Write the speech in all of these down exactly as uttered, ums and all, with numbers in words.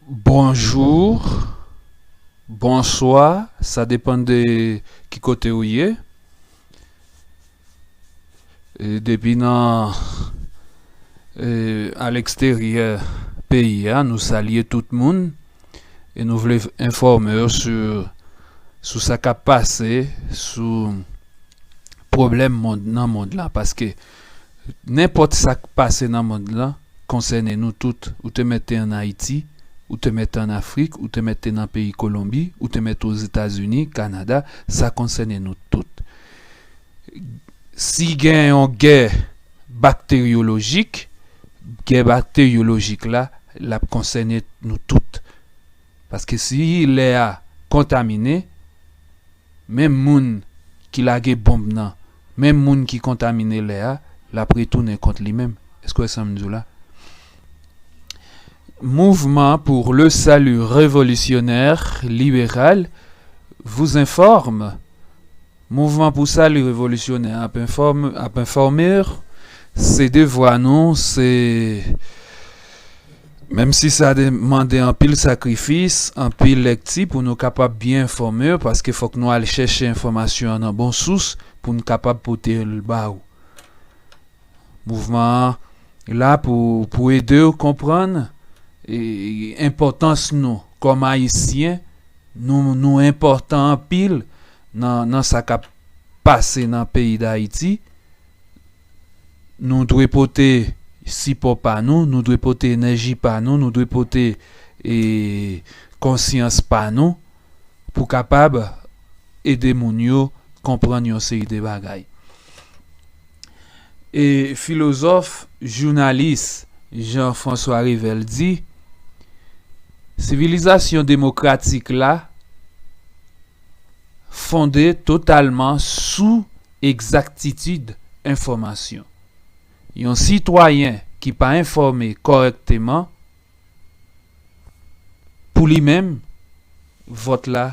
Bonjou, bonswa, sa depann de ki kote ou ye. E depi nan, e, aleksteryè peyi a, nou salye tout moun e nou vle enfòme w sou, sou sa k ap pase, sou pwoblèm mond, nan mond lan, paske nenpòt sa k pase nan mond lan konsène nou tout. Ou te mèt te ann Ayiti, ou te mèt te ann Afrik, ou te mèt te nan peyi Kolonbi, ou te mèt Ozetazini, Kanada, sa konsène nou tout. Si gen yon gè bakteryolojik, gè bakteryolojik la, l ap konsène nou tout. Paske si lè a kontamine, menm moun ki lage bonm nan, menm moun ki kontamine lè a, l ap retounen kont li menm. Èske w wè sa m di w la? Mouvement pour le salut révolutionnaire libéral vous informe. Mouvman pou Sali Revolisyonè ap enfòm-, ap enfòme w, se devwa nou, se, menm si sa de-, mande anpil sakrifis, anpil lekti pou nou kapab byen enfòme w, paske fòk nou al chèche enfòmasyon an nan bon sous pou n kapab pote l ba ou. Mouvman an la pou, pou ede w konprann, e, enpòtans nou kòm Ayisyen. Nou, nou enpòtan anpil nan, nan sa k ap pase nan peyi Dayiti. Nou dwe pote sipò pa nou, nou dwe pote enèji pa nou, nou dwe pote, e, konsyans pa nou pou kapab ede moun yo konprann yon seri de bagay. E filozòf, jounalis Jean-François Revel di, sivilizasyon demokratik la fonde totalman sou egzaktitid enfòmasyon. Yon sitwayen ki pa enfòme kòrèkteman, pou li menm, vòt la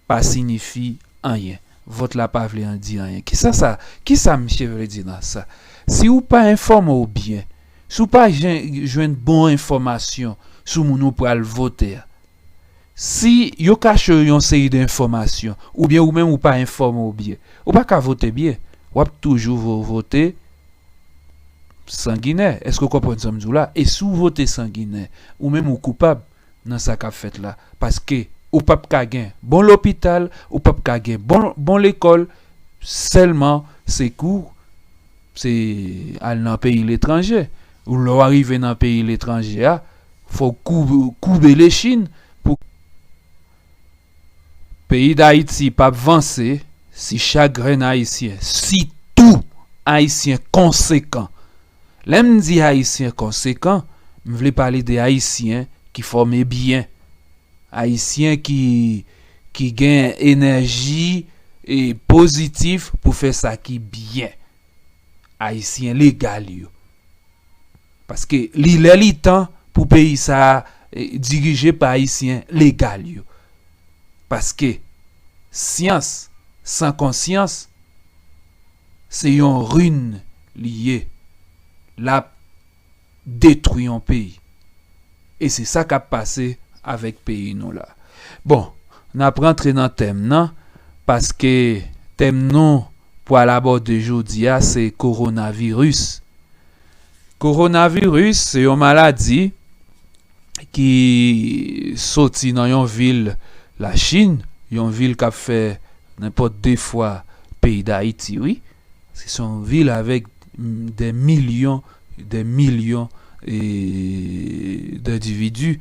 pa siyifi anyen. Vòt la pa vle an di anyen. Kisa sa, kisa misye vle di nan sa? Si ou pa enfòme w byen, si ou pa jen-, jwenn bon enfòmasyon sou moun ou pral vote a, si yo kache w yon seri de enfòmasyon, oubyen ou menm ou pa enfòme w byen, ou pa ka vote byen. W ap toujou vo-, vote sanginè. Èske w konprann sa m di w la? E si w vote sanginè, ou menm ou koupab nan sa k ap fèt la. Paske ou p ap ka gen bon lopital, ou p ap ka gen bon, bon lekòl, sèlman se kou, se al nan peyi letranje. Ou lè w arive nan peyi letranje a, fò w koub-, koube lechin pou peyi Dayiti p ap vanse si chak grenn Ayisyen, sitou Ayisyen konsekan. Lè m di Ayisyen konsekan, m vle pale de Ayisyen ki fòme byen, Ayisyen ki, ki gen enèji, e, pozitif pou fè sa ki byen. Ayisyen legal yo. Paske li lè li tan pou peyi sa a, e, dirije pa Ayisyen legal yo. Paske syans san konsyans, se yon rin li ye. L ap detwi yon peyi. E se sa k ap pase avèk peyi nou la. Bon, n ap rantre nan tèm nan, paske tèm nou pral abòde jodi a, se kowonaviris. Kowonaviris, se yon maladi ki soti nan yon vil Lachin, yon vil k ap fè nenpòt de fwa peyi Dayiti, wi. Se yon vil avèk, mm, dè milyon, dè milyon, e, dendividi.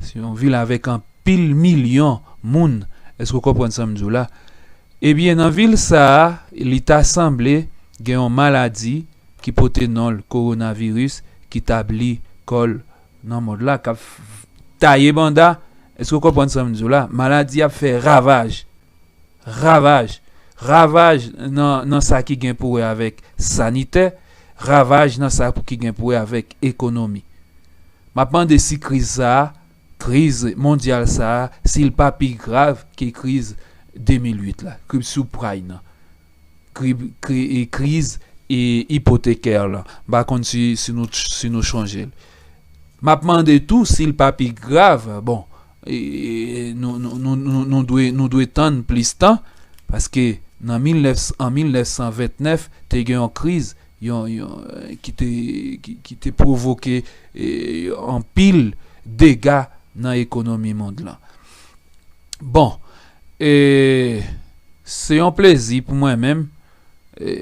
Se yon vil avèk anpil milyon moun. Èske w konprann sa m di w la? Ebyen, nan vil sa a, li ta sanble gen yon maladi ki pote non l kowonaviris, ki tabli kò l nan mond la, k ap f-, taye banda. Èske w konprann sa m di w la? Maladi ap fè ravaj. Ravaj. Ravaj nan, nan sa ki gen pou wè avèk sanitè. Ravaj nan sa pou ki gen pou wè avèk ekonomi. M ap mande si kriz sa a, kriz mondyal sa a, si l pa pi grav ke kriz de mil uit la, kriz subprime nan, kri-, kri-, e, kriz, e, ipotekè lan. M pa konn si, si nou, si nou chonje l. M ap mande tou si l pa pi grav. Bon, e, nou, nou, nou, nou, nou dwe, nou dwe tann plis tan, paske nan mil nèf, an mil nèf san vennèf, te gen yon kriz, yon, yon, ki te, ki, ki te pwovoke, e, anpil dega nan ekonomi mond lan. Bon, e, se yon plezi pou mwen menm, e,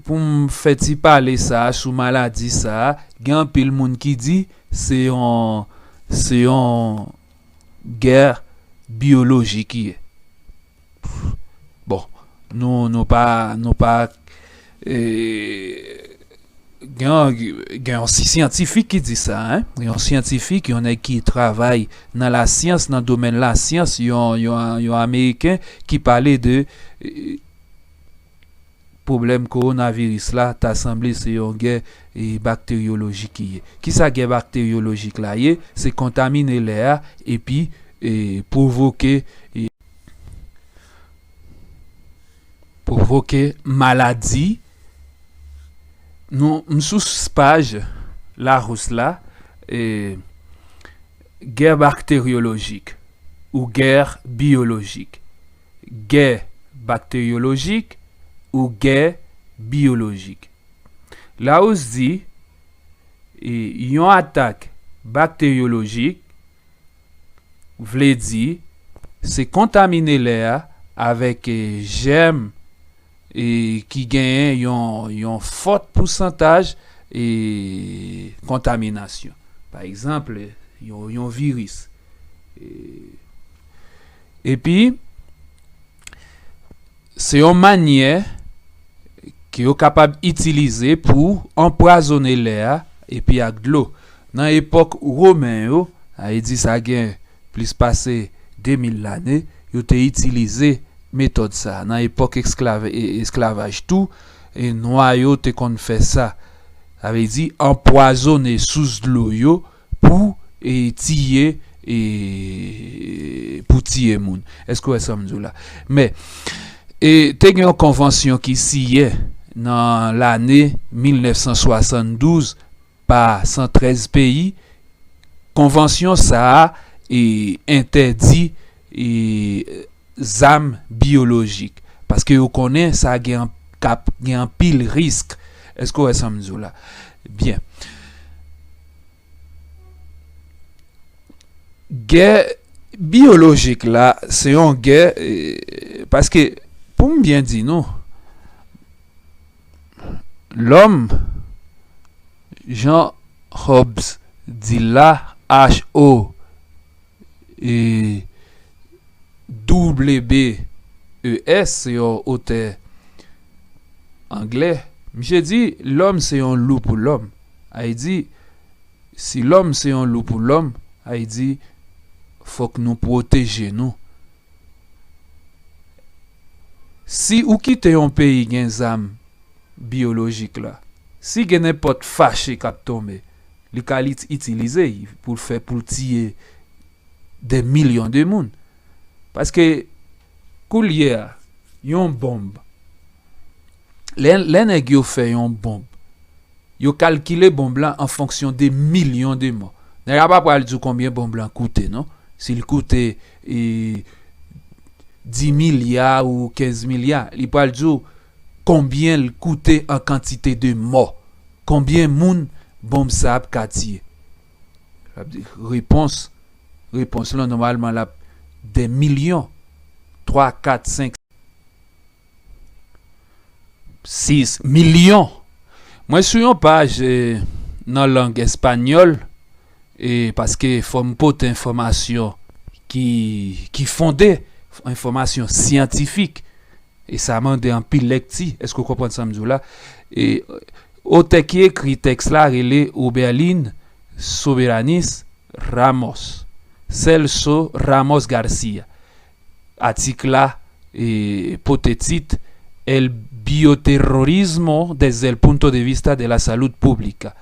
pou m fè ti pale sa a sou maladi sa a. Gen anpil moun ki di se yon, se yon gè biyolojik ki ye. Bon, nou, nou pa, nou pa, e, gen, gen yon syantifik ki di sa, en. Yon syantifik, yon nèg ki travay nan lasyans, nan domèn lasyans, yon, yon, yon Ameriken ki pale de, e, pwoblèm kowonaviris la, ta sanble se yon gè, e, bakteryolojik ki ye. Kisa gè bakteryolojik la ye? Se kontamine lè a, epi, e, pwovoke, e, pwovoke maladi. Nou, m sou s-, paj Larousse la, e, gè bakteryolojik ou gè biyolojik. Gè bakteryolojik ou gè biyolojik. Larousse di, e, yon atak bakteryolojik vle di se kontamine lè a avèk, e, jèm, e, ki genyen yon, yon fòt pousantaj, e, kontaminasyon. Pa egzanp, yon, yon viris. E, epi, se yon manyè ke yo kapab itilize pou anpwazonnen lè a epi ak dlo. Nan epòk Women yo, sa vle di sa gen plis pase de mil lane, yo te itilize metòd sa a. Nan epòk esklav-, e-, esklavaj tou, e nwa yo te konn fè sa. Sa vle di anpwazonnen sous dlo yo pou, e, tiye, e, pou tiye moun. Èske w wè sa m di w la? Men, e, te gen yon konvansyon ki siyen nan lane mil nèf san swasanndouz pa san trèz peyi. Konvansyon sa a, e, entèdi, e, zam biyolojik. Paske yo konnen sa gen an-, kap-, gen anpil risk. Èske w wè sa m di w la? Byen. Gè biyolojik la, se yon gè, e, paske, pou m byen di nou, lòm, jan Hobbes di l la, H O, e, W B E S, se yon otè anglè. Misye di, lòm se yon lou pou lòm. Sa vle di, si lòm se yon lou pou lòm, sa vle di, fòk nou pwoteje nou. Si ou kite yon peyi gen zam biyolojik la, si gen nenpòt fache k ap tonbe, li ka li itilize l pou l fè, pou l tiye de milyon de moun. Paske, koulye a, yon bonb, lè, lè nèg yo fè yon bonb, yo kalkile bonb lan an fonksyon de milyon de mò. Nèg la pa pral di w konbyen bonb lan koute, non. Si l koute, e, dis milya ou kenz milya, li pral di w konbyen l koute an kantite de mò. Konbyen moun bonb sa ap ka tiye. Sa vle di, repons, repons lan, nòmalman, l ap de milyon. Twa, kat, senk, sis milyon. Mwen sou yon paj, e, nan lang espanyòl, e, paske fò m pote enfòmasyon ki, ki fonde, enfòmasyon syantifik, e sa mande anpil lekti. Èske w konprann sa m di w la? E, otè ki ekri tèks la rele Oberlin Soberanis Ramos, Celso Ramos Garcia. Atik la, e, pote tit El bioterrorismo desde el punto de vista de la salud pública.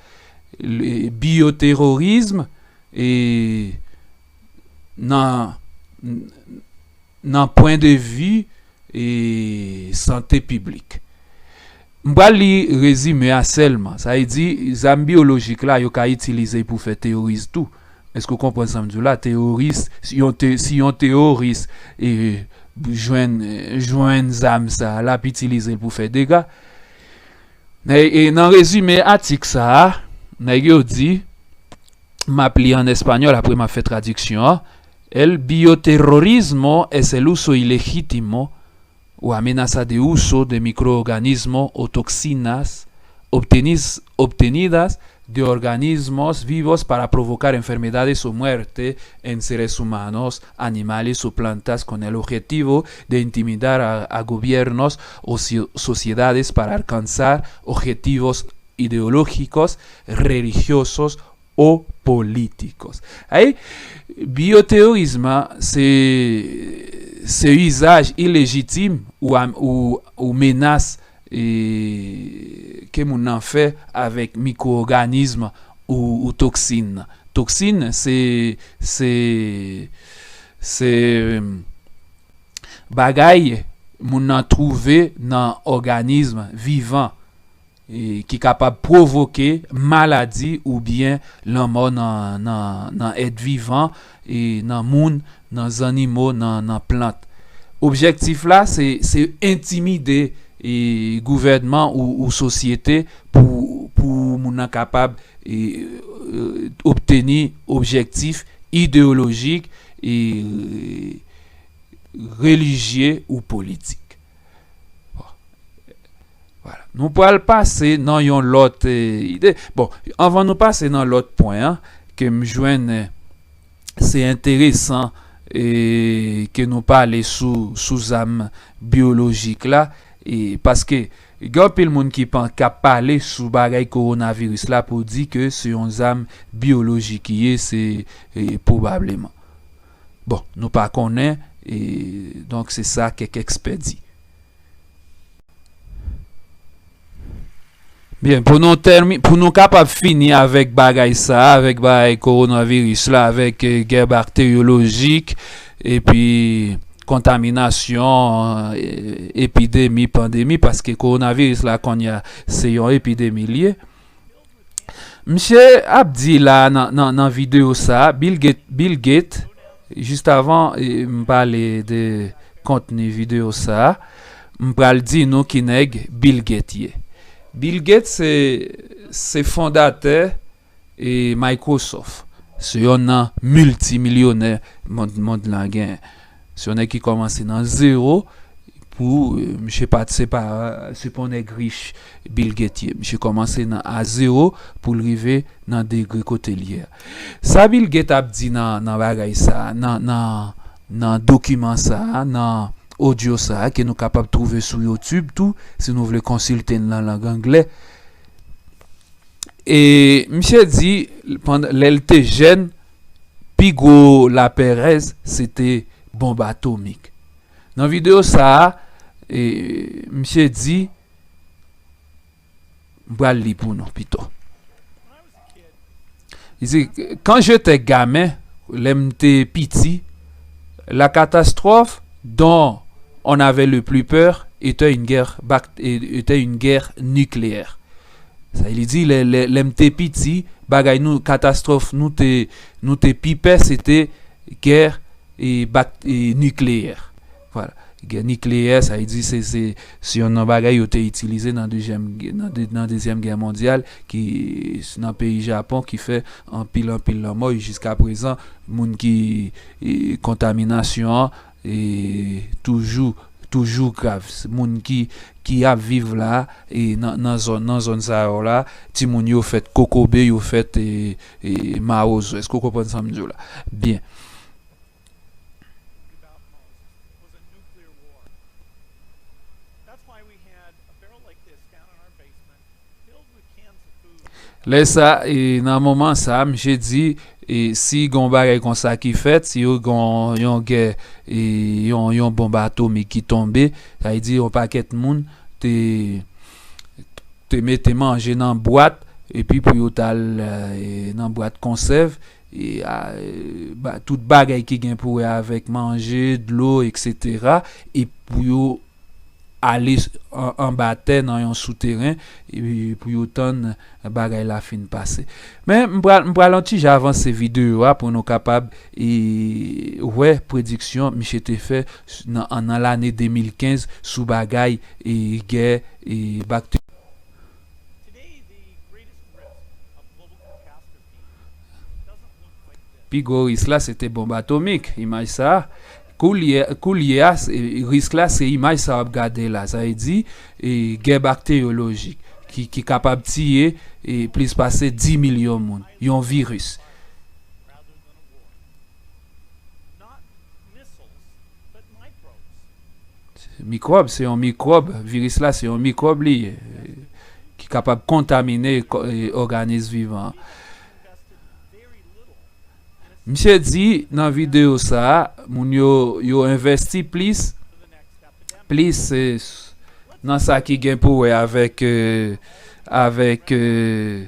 Le bioterrorisme, e, nan, nan pwen de vi, e, sante piblik. M pral li rezime a sèlman. Sa vle di, zam byolojik la, yo ka itilize pou fè teyoris tou. Èske w konprann sa m di w la? Teyoris, si yon, te, si yon teyoris e, jwenn, jwenn zam sa a, l ap itilize l pou fè dega. E, e nan rezime atik sa a, nèg yo di, m ap li an espanyòl, apre m ap fè tradiksyon an. El bioterrorismo es el uso ilegítimo o amenaza de uso de microorganismo o toxinas obtenidas de organismos vivos para provocar enfermedades o muerte en seres humanos, animales o plantas con el objetivo de intimidar a, a gobiernos o sociedades para alcanzar objetivos ideológicos, religiosos o políticos. Ay, bioterrorisme, se, se izaj ilejitim ou, ou, ou menas e, ke moun nan fè avèk mikwoòganism ou, ou toksin. Toksin, se, se, se bagay moun nan twouve nan òganism vivan e, ki kapab pwovoke maladi oubyen lanmò nan, nan, nan èt vivan, e, nan moun, nan zannimo, nan, nan plant. Objektif la, se, se entimide e, gouvènman ou, ou sosyete pou, pou moun nan kapab e, e, obteni objektif ideyolojik e, relijye ou politik. Bon. Vwala. Nou pral pase nan yon lòt e, ide. Bon, anvan nou pase nan lòt pwen an, ke m jwenn e, se enteresan e, ke nou pale sou, sou zam byolojik la, e, paske gen anpil moun ki, ki ap pale sou bagay kowonaviris la pou di ke se yon zam byolojik ki ye, se e, pwobableman. Bon, nou pa konnen, e, donk se sa kèk ekspè di. Byen, pou nou tèmi, pou nou kapab fini avèk bagay sa, avèk bagay kowonaviris la, avèk e, gè bakteryolojik, epi kontaminasyon, e, epidemi, pandemi, paske kowonaviris la kounye a se yon epidemi li ye. Misye ap di la nan, nan, nan videyo sa, Bill Gates, Bill Gates, jis avan e, m pale de kontni videyo sa, m pral di nou ki nèg Bill Gates ye. Bill Gates se, se fondatè e, Microsoft. Se yonn nan miltimilyonè mond, mond lan gen. Se yon nèg ki kòmanse nan zewo, pou e, misye pa, se pa, se pa yon nèg rich Bill Gates ye. Misye kòmanse nan a zewo pou l rive nan degre kote l ye a. Sa Bill Gates ap di nan, nan bagay sa, nan, nan, nan dokiman sa, nan odyo sa, ke nou kapab twouve sou YouTube tou, si nou vle konsilte l nan lang anglè. E misye di, pandan, lè l te jèn, pi gwo laperèz, se te bonb atomik. Nan videyo sa a, e, misye di, m pral li pou nou pito. Li di, quand j'étais gamin, lè m te piti, la catastrophe dont on avait le plus peur était une guerre, était une guerre nucléaire. Sa li di, lè, lè, lè m te piti, bagay nou, katastwòf nou te, nou te pi pè, se te gè e, bak, e, nikleyè. Vwala. Gè nikleyè, sa vle di se, se, se yon nan bagay yo te itilize nan dezyèm, nan de, nan dezyèm gè mondyal, ki, nan peyi Japon, ki fè anpil, anpil lanmò. E jiska prezan, moun ki, e, kontaminasyon an, e, toujou, toujou grav. Se moun ki, ki ap viv la, e, nan, nan zòn, nan zòn sa yo la, timoun yo fèt kokobe, yo fèt, e, e, mawozo. Èske w konprann sa m di w la? Byen. Lè sa, e, nan moman sa, misye di, e, si gon bagay konsa ki fèt, si yo gon yon gè, e, yon, yon bonb atomik ki tonbe, sa vle di yon pakèt moun te, te mete manje nan bwat, epi pou yo t al, e, nan bwat konsèv, e, a, e, ba, tout bagay ki gen pou wè avèk manje, dlo, etsetera, e pou yo ale s- an- anba tè nan yon souteren, e pou yo tann bagay la fin pase. Men m pral, m pral yon ti jan avanse videyo a pou nou kapab e, wè prediksyon misye te fè s- nan, nan lane de mil kenz sou bagay e, gè e, bakteri. Pi gwo risk la se te bonb atomik, imaj sa a. Koulye, koulye a, se- risk la se imaj sa w ap gade la. Sa vle di, e, gè bakteryolojik ki, ki kapab tiye e, plis pase dis milyon moun. Yon viris. Mikwòb, se yon mikwòb. Viris la, se yon mikwòb li ye, e, ki kapab kontamine kò- e, òganis vivan an. Misye di nan videyo sa a, moun yo, yo envèsti plis, plis e, s- nan sa ki gen pou wè avèk, e, avèk, e,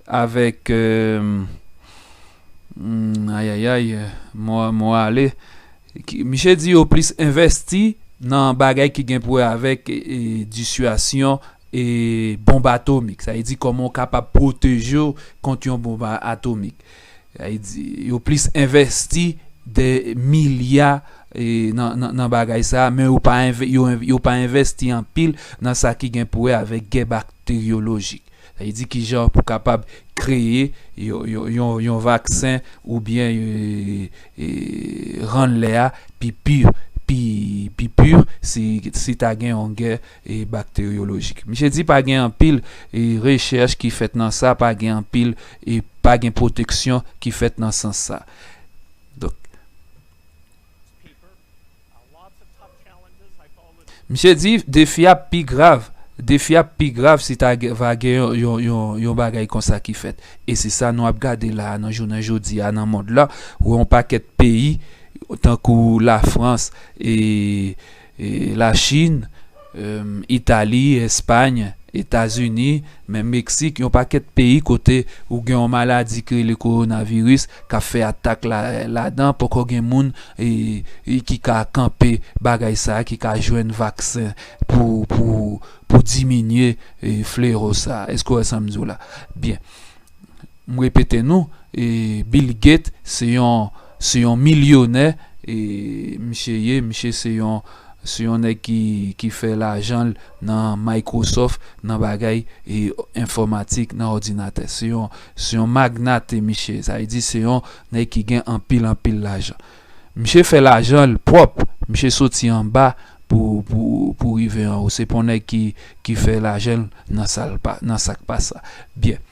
avèk, e, mm, ayayay, mo, mo ale. Ki- Misye di yo plis envèsti nan bagay ki gen pou wè avèk e, disiyasyon e, bonb atomik. Sa vle di kòman w kapab pwoteje w kont yon bonb a- atomik. Sa vle di, yo plis envèsti de milya e, nan, nan, nan bagay sa a, men yo pa, enve, yo, yo pa envèsti anpil nan sa ki gen pou wè avèk gè bakteryolojik. Sa vle di kijan pou kapab kreye yon, yon, yon, yon vaksen oubyen e, e, rann lè a pi pi, pi, pi pi si, si ta gen yon gè e, bakteryolojik. Misye di pa gen anpil e, rechèch ki fèt nan sa, pa gen anpil e pa gen pwoteksyon ki fèt nan sans sa. Donk, misye di defi a pi grav. Defi a pi grav si ta gen- va gen yon, yon, yon, yon bagay konsa ki fèt. E se sa nou ap gade la a nan jounen jodi a nan mond lan, ou yon pakèt peyi tankou Lafrans e, e Lachin, em, Itali, Espay, Etazini, menm Meksik, yon pakèt peyi kote ou gen yon maladi ki rele kowonaviris k ap fè atak la, ladan, poko gen moun e, e ki ka kanpe bagay sa a, ki ka jwenn vaksen pou, pou, pou diminye e, flewo sa a. Èske w wè sa m di w la? Byen. M repete nou, e, Bill Gates se yon, se yon milyonè, e, misye ye, misye se yon, se yon nèg ki, ki fè lajan l nan Microsoft, nan bagay e, enfòmatik, nan òdinatè. Se yon, se yon magnat, e, misye. Sa vle di se yon nèg ki gen anpil, anpil lajan. Misye fè lajan l pwòp, misye soti anba pou, pou, pou rive anwo. Se pa yon nèg ki, ki fè lajan l nan sa l pa, nan sa k pa sa. Byen.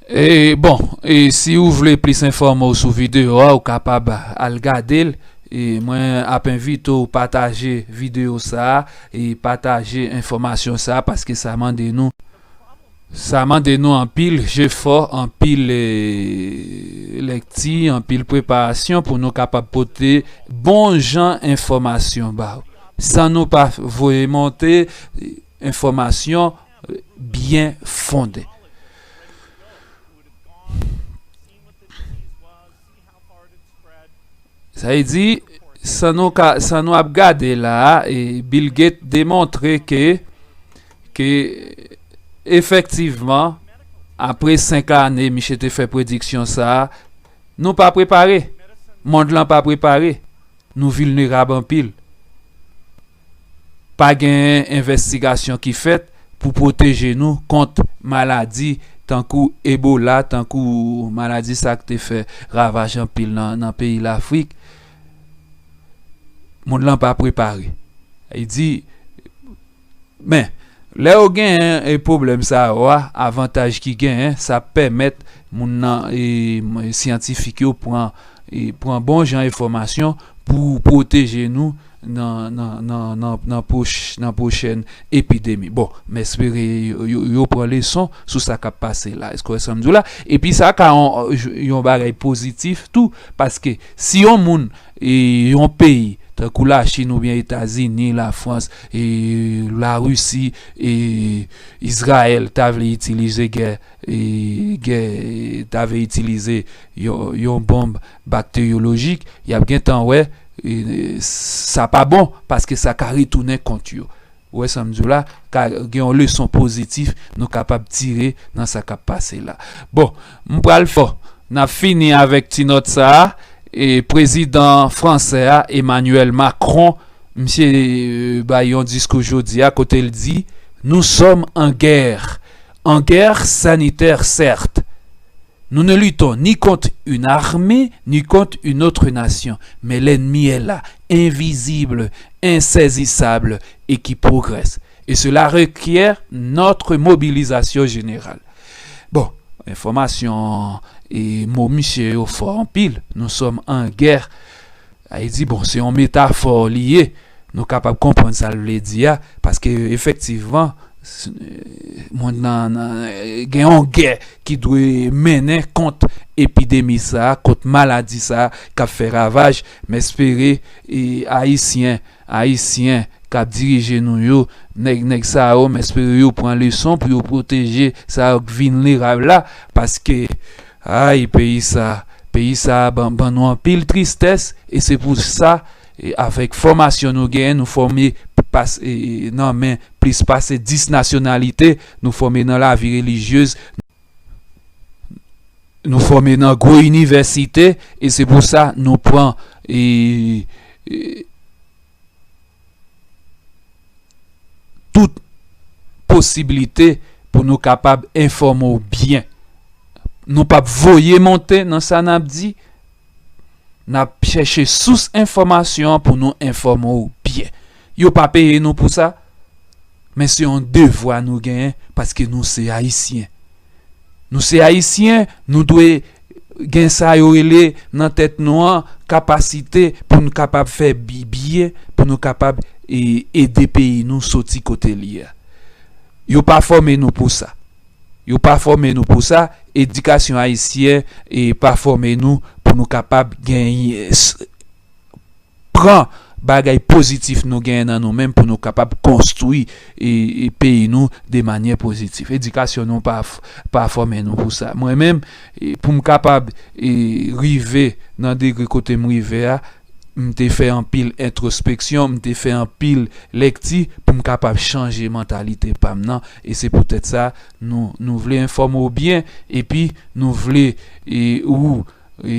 E bon, e si ou vle plis enfòme w sou videyo a, ou kapab al gade l. E mwen ap envite w pataje videyo sa a, e pataje enfòmasyon sa a, paske sa mande nou, sa mande nou anpil jefò, anpil e, lekti, anpil preparasyon pou nou kapab pote bon jan enfòmasyon ba w. San nou pa voye monte, enfòmasyon byen fonde. Sa vle di, sa nou ka, sa nou ap gade la a, e Bill Gates demontre ke, ke efektivman, apre senk ane, misye te fè prediksyon sa a, nou pa prepare. Mond lan pa prepare. Nou vilnerab anpil. Pa gen envestigasyon ki fèt pou pwoteje nou kont maladi tankou Ebola, tankou maladi sa k te fè ravaj anpil nan, nan peyi Lafrik. Mond lan pa prepare. Li di, men, lè yo genyen e pwoblèm sa yo a, avantaj ki genyen, sa pèmèt moun nan, e, m- syantifik yo pran, e, pran bon jan enfòmasyon pou pwoteje nou nan, nan, nan, nan, nan pwoch- nan pwochèn epidemi. Bon, m espere yo, yo, yo pran leson sou sa k ap pase la. Èske w wè sa m di w la? Epi sa ka yon, yon bagay pozitif tou, paske si yon moun, e, yon peyi, tankou Lachin oubyen Etazini, Lafrans, e, Larisi, e, Izrayèl ta vle itilize gè, e, gè, ta vle itilize yon, yon bonb bakteryolojik, y ap gentan wè e, sa pa bon, paske sa ka retounen kont yo. Ou wè sa m di w la, ka gen yon leson pozitif nou kapab tire nan sa k ap pase la. Bon, m pral fè, n ap fini avèk ti nòt sa a, e prezidan fransè a, Emmanuel Macron, misye, e, bay yon diskou jodi a, kote l di, Nous sommes en guerre. En guerre sanitaire, certes. Nous ne luttons ni contre une armée, ni contre une autre nation, mais l'ennemi est là, invisible, insaisissable, et qui progresse. Et cela requiert notre mobilisation générale. Bon, enfòmasyon e mo misye yo fò anpil. Nous sommes en guerre. Sa vle di, bon, se yon metafò li ye. Nou kapab konprann sa l vle di a, paske efektivman, s-, mond nan, nan, gen yon gè ki dwe mennen kont epidemi sa a, kont maladi sa a k ap fè ravaj. M espere, e, Ayisyen, Ayisyen k ap dirije nou yo, nèg, nèg sa yo, m espere yo pran leson pou yo pwoteje sa yo k vilnerab la, paske, ay, peyi sa, peyi sa ban, ban nou anpil tristès, e se pou sa, e avèk fòmasyon nou genyen, nou fòme pas-, e, e, nan men plis pase dis nasyonalite, nou fòme nan lavi relijyez, nou fòme nan gwo inivèsite, e se pou sa nou pran, e, e, tout posiblite pou nou kapab enfòme w byen. Nou p ap voye monte nan sa n ap di, n ap chèche sous enfòmasyon an pou nou enfòme w byen. Yo pa peye nou pou sa, men se yon devwa nou genyen paske nou se Ayisyen. Nou se Ayisyen, nou dwe gen sa yo rele nan tèt nou an, kapasite pou nou kapab fè bi-, byen, pou nou kapab, e, ede peyi nou soti kote l ye a. Yo pa fòme nou pou sa. Yo pa fòme nou pou sa. Edikasyon ayisyen, e, pa fòme nou pou nou kapab genyen, s-, pran bagay pozitif nou genyen nan nou menm pou nou kapab konstwi, e, e, peyi nou de manyè pozitif. Edikasyon nou pa f-, pa fòme nou pou sa. Mwen menm, e, pou m kapab, e, rive nan degre kote m rive a, m te fè anpil entwospeksyon, m te fè anpil lekti pou m kapab chanje mantalite pa m nan. E se poutèt sa, nou, nou vle enfòme w byen, epi nou vle, e, ou, e,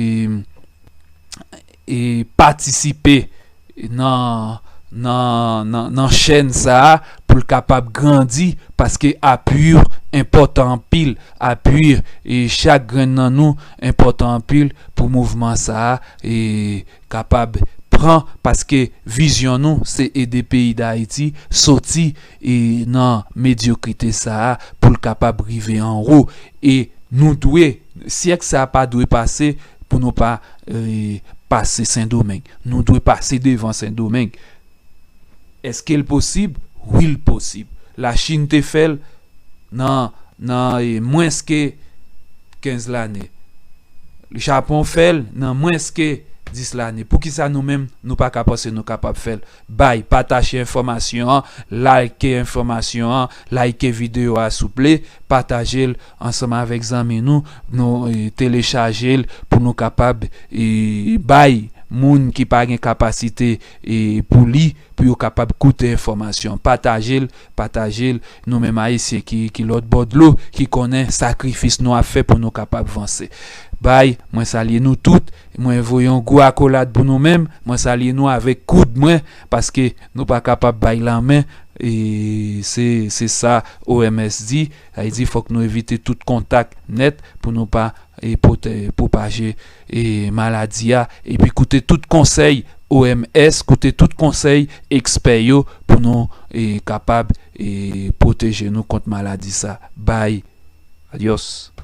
e patisipe nan, nan, nan, nan chèn sa a pou l kapab grandi, paske apui w enpòtan anpil, apui, e, chak grenn nan nou enpòtan anpil pou mouvman sa a, e, kapab pran, paske vizyon nou se ede peyi Dayiti soti, e, nan medyokrite sa a pou l kapab rive anwo. E nou dwe, syèk sa a pa dwe pase pou nou pa, e, pase Sendomeng. Nou dwe pase devan Sendomeng. Èske l posib? Wi, l posib. Lachin te fè l nan, nan, e, mwens ke kenz lane. Japon fè l nan mwens ke dis lane. Poukisa nou menm, nou pa ka panse nou kapab fè l? Bay, pataje enfòmasyon an, like enfòmasyon an, like videyo a souple, pataje l ansanm avèk zanmi nou, nou, e, telechaje l pou nou kapab, e, bay moun ki pa gen kapasite, e, pou li, pou yo kapab koute enfòmasyon. Pataje l, pataje l, nou menm Ayisyen ki, ki lòt bò dlo, ki konnen sakrifis nou ap fè pou nou kapab vanse. Bay, mwen salye nou tout, mwen voye yon gwo akolad pou nou menm, mwen salye nou avèk koud mwen, paske nou pa kapab bay lanmen, e se, se sa O M S di, sa vle di fòk nou evite tout kontak nèt pou nou pa, e, pwote-, pwopaje, e, maladi a, epi koute tout konsèy O M S, koute tout konsèy ekspè yo pou nou, e, kapab, e, pwoteje nou kont maladi sa. Bay. Adyòs.